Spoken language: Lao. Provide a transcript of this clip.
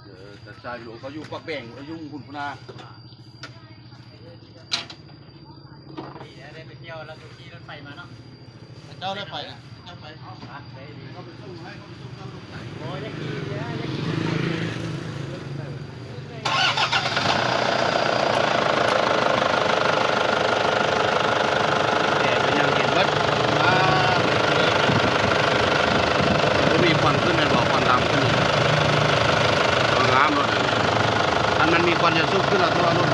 ເອີ ແຕ່ຊາຍຫຼວງເຂົາຢູ່ປາກແບງ ເຂົາຢູ່ພຸ້ນພຸ້ນນາ. ດີແລ້ວໄດ້ໄປທ່ຽວ ລາວຂີ່ລົດໄຟມາເນາະ. ເຈົ້າໄດ້ໄປນະ ເຈົ້າໄປ ເອົາໄປດີ ເຂົາໄປສົ່ງໃຫ້ ເຂົາໄປສົ່ງເຈົ້າລົດໄຟ. ໂອ້ຍ ຢາກຂີ່ເດ້ ຢາກຂີ່ລົດໄຟ. ແດດກໍຍັງເຫັນເບິດ ວ້າວ ບໍ່ມີຄວັນຂຶ້ນແມ່ນບໍ່? ຄວັນດຳຂຶ້ນ ງາມລົດ ຄັນມັນມີຄວັນຈະສຸກຂຶ້ນລະ ເພາະວ່າລົດ